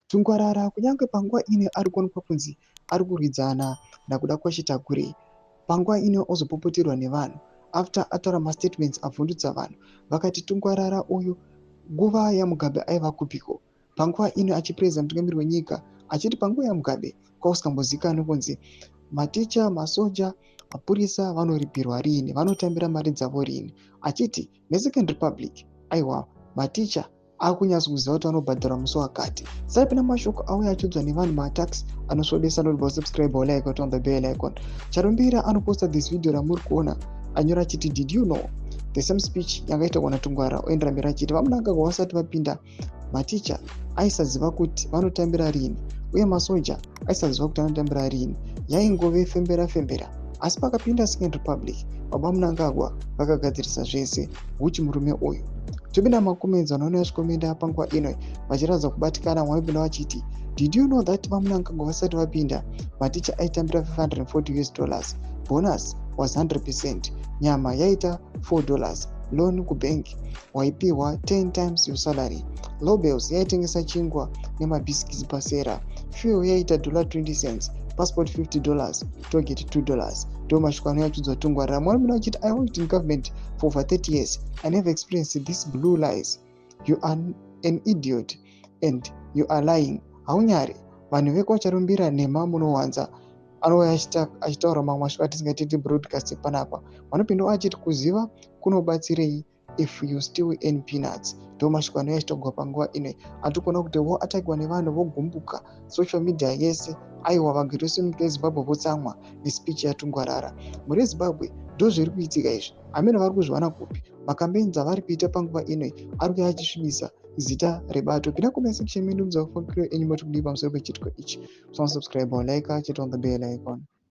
Tungwarara kunyange panguva ino ari kuonekwa kunzi ari kurwidzana naKudakwashe Tagwirei. Panguva ino ozopopoterwa nevanhu after ataura mastatements avhundutsa vanhu. Vakati Tungwarara uyu nguva yaMugabe aiva kupiko? Panguva ino achipreza mutungamiri wenyika achiti panguva yaMugabe kwakusingambozikanwi kunzi maticha, masoja, mapurisa vanoripirwa riini, vanotambira mari dzavo riini. Achiti neSecond Republic aiwa maticha akunyatsokuziva kuti vanobhadharwa musi wakati. Saipina mashoko auya achiudzwa nevanhu maattacks anosvodesa. Notibva subscribe, like, on the bell icon. Charumbira anoposta this video ramuri kuona, anyora achiti, "Did you know the same speech yanga kuona Tungwara?" Oendera mberi achiti VaMnangagwa vasati vapinda, maticha aisaziva kuti vanotambira rini uye masoja aisaziva kuti anotambira rini, yaingove fembera fembera. Asi pakapinda Second Republic, baba Mnangagwa vakagadzirisa zvese. Huchi murume uyu. Topinda macomments, vanoona vachikomenda panguva ino vachiratidza kubatikana. Mwaipinda vachiti, "Did you know that VaMnangagwa vasati vapinda, maticha aitambira 540 US dollars, bonus was 100%, nyama yaita $4, loan kubank waipiwa 10 times your salary, Lobels yaitengesa chingwa nemabhisikisi pasera, fuel yaita dollar 20 cents, passport $50, tollgate $2?" Ndo mashoko anoyachidzwa Tungwarara. Mwana achiti, "I worked in government for over 30 years. I never experienced this blue lies. You are an idiot and you are lying. Haunyari, vanhu vekwaCharumbira nhema munowanza." Anouya achitaura mamwe mashoko atisingatiti broadcast panapa. Vanopindawo achiti, "Kuziva kunobatsirei if you still earn peanuts?" Ndo mashoko anouya achitaurwa panguva ino. Atikuona kuti voattackwa nevanhu, vogumbuka social media yese. Aiwa, vagari vese munyika yeZimbabwe votsamwa nespeech yaTungwarara. Mhuri yeZimbabwe, ndo zviri kuitika izvi. Hamene vari kuzviwana kupi macampaigns avari kuita panguva ino ari kuya achisvibisa zita rebato. Pinda comment section medu, mudza mafungiro enyu, moti kudii pamusoro pechiitiko ichi. Musasubscribe, like, chit on the bell icon.